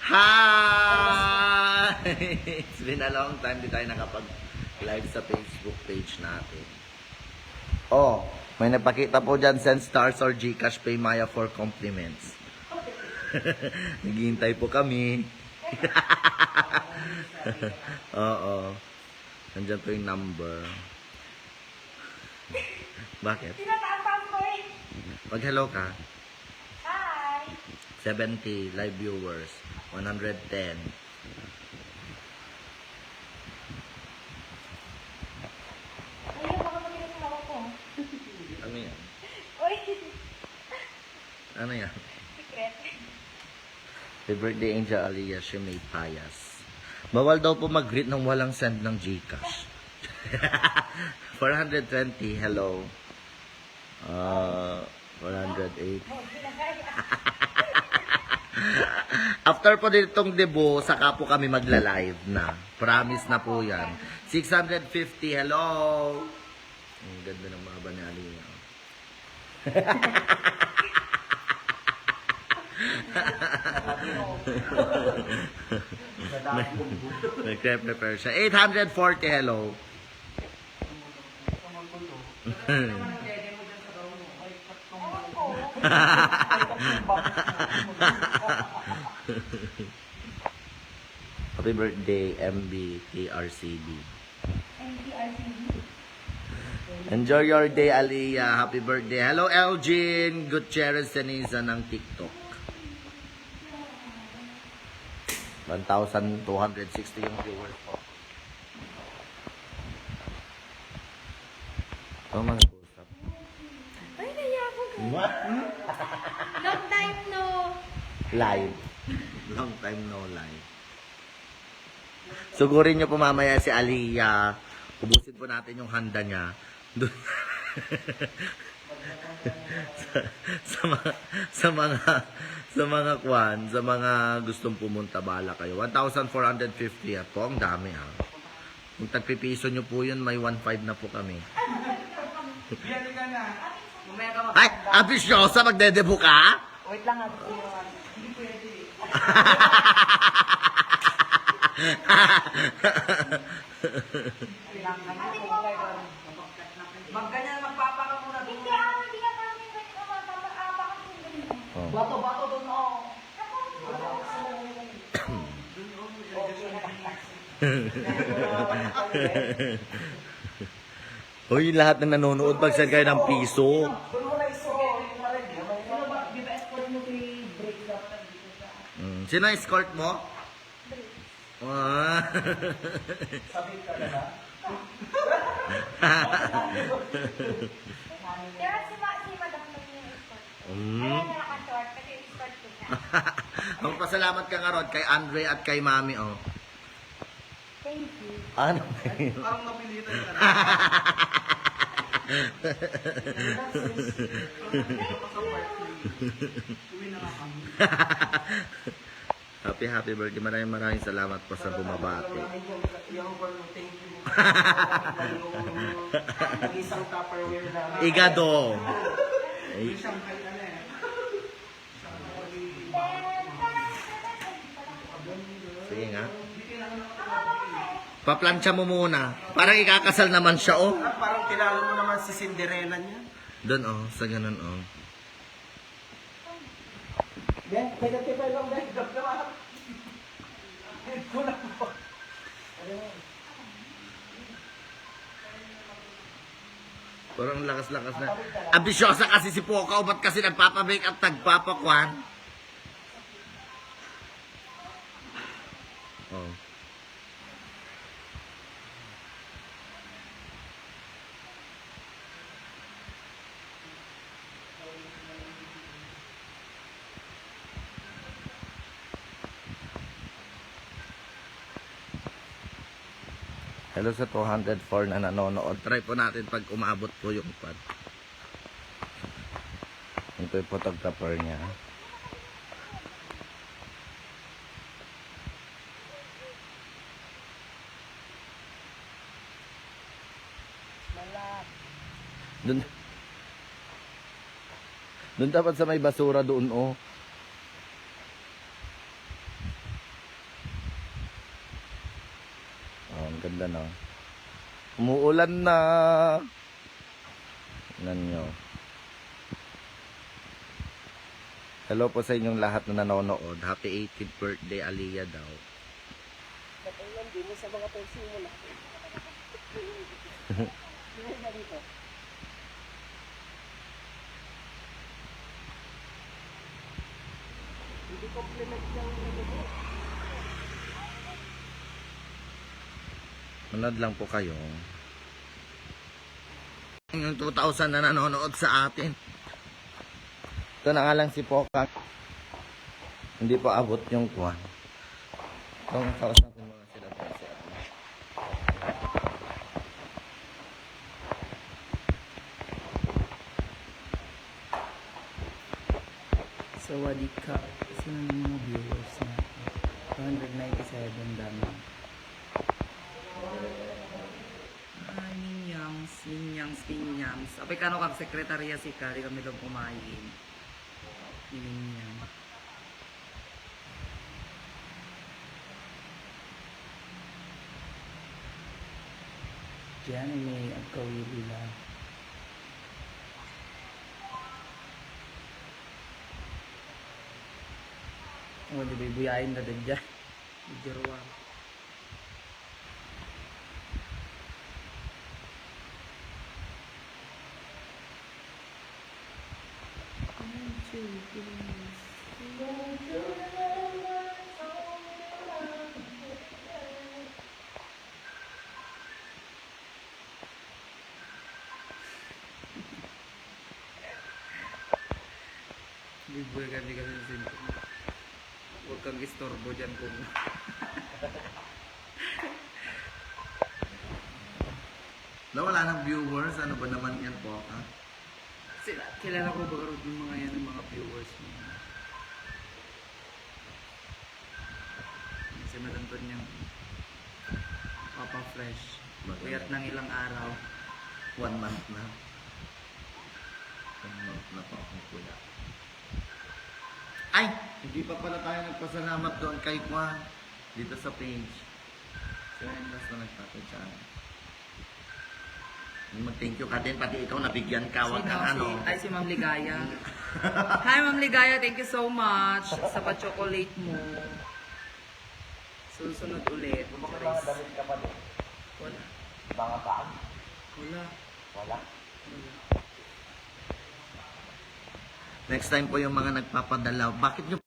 Hi! It's been a long time di tayo nakapag-live sa Facebook page natin. Oh, may nagpakita po dyan, send stars or Gcash pay Maya for compliments. Naghihintay po kami. Oo. Nandyan po yung number. Bakit? Tinataas ko eh. Mag-hello ka. Hi! 70 live viewers. 110. Ayun, baka magilit yung hawak ko. Ano yan? Uy! Ano yan? Secret. Happy birthday, Angel Aliyah. She made payas. Bawal daw po mag-greet ng walang send ng Gcash. 420, hello. 408. After po ditong debo, saka po kami magla-live na. Promise na po yan. 650, hello. Ang ganda ng mahaba ni Aliyah. Nag-prepare siya. 840, hello. Happy birthday, MB TRCB. MTRCB. Enjoy your day, Aliyah. Happy birthday. Hello, Elgin Gutierrez Ceniza ng TikTok. 1,260 yung viewers po. Oh, mga usap. Ay, naiya ako. What? Long time no. Live. Long time no live. Sugurin nyo po mamaya si Aliyah. Ubusin po natin yung handa niya. Doon. sa mga gustong pumunta, bala kayo. 1,450 po, ang dami ha. Kung tagpipiso nyo po yun, may 1,500 na po kami. Ay, ambisyosa, magdedebo ka? Wait lang nga. Hindi pwede. Magganyan, magpapaka muna doon. Hindi ka kami baka Oh. Bato doon, oh. Hoy, lahat ng nanonood, magsend kayo ng piso. Doon mo na iso. Sino ba? Di ba escort mo si break up? Sino ang escort mo? Ah. Sabi ka na. Pero si Madam na yung escort ko. Mm. Kaya na naka-short kasi yung escort ko siya. Magpasalamat ka nga Rod kay Andre at kay Mami, oh. Thank you. Ano? Parang napilitan ka na. Uwi na nga kami. Happy birthday. Maraming salamat po sa bumabati. Yung thank you. Yung isang Tupperware na. Igado. Ay, Isang kay na eh. sige nga. Paplansya mo muna. Parang ikakasal naman siya, oh. Parang kilala mo naman si Cinderella niya. Doon, oh. Sa ganun, oh. Ben, negative lang Ben. Gab naman. Kulang po. Parang lakas-lakas na. Ambisyosa kasi si Pocaw. Ba't kasi nagpapamake at nagpapakwan? Oh. Hello sa 204 na nanonood. Try po natin pag umabot po yung pad. Ito yung photographer niya. Doon. Doon dapat sa may basura doon, oh. Ganda no. Umuulan na. Tingnan nyo. Hello po sa inyong lahat na nanonood. Happy 18th birthday, Aliyah daw. Katulad din mo sa mga pensi mo na. Hindi na dito. Hindi compliment yung ano mo. Manood lang po kayo. Yung 2,000 na nanonood sa atin. Ito na nga lang si Poca. Hindi pa abot yung kuwan. Itong kausapin mo na sila po si Ate. Sawadika. Sino ng mga viewers natin? 297 dami. Ay, minyams. Apay kano kang sekretarya si Kari kami daw kumain. Minyam. Diyan may agkawili lang. Oh, di ba buyain na din dyan. Jerwan. Biboy ka di kasi sinto. Huwag kang istorbo dyan kung Wala ng viewers. Ano ba naman yan, Poca? kilala ko ba yung mga yan, yung mga viewers mo. Kasi matanton niyang Papa Fresh. Puyat ng ilang araw. 1 month na. 1 month na pa akong kuya. Ay! Hindi pa pala tayo nagpasalamat doon kay Juan. Dito sa page. So, yun last na nagpapachan. Mag-thank you ka din. Pati ikaw nabigyan ka. Wag kang ano. Ay, si Ma'am Ligaya. Hi, Ma'am Ligaya. Thank you so much sa pa-chocolate mo. Susunod ulit. Mga damit ka pa din. Wala. Mga bag. Wala. Wala. Next time po yung mga nagpapadala, bakit nyo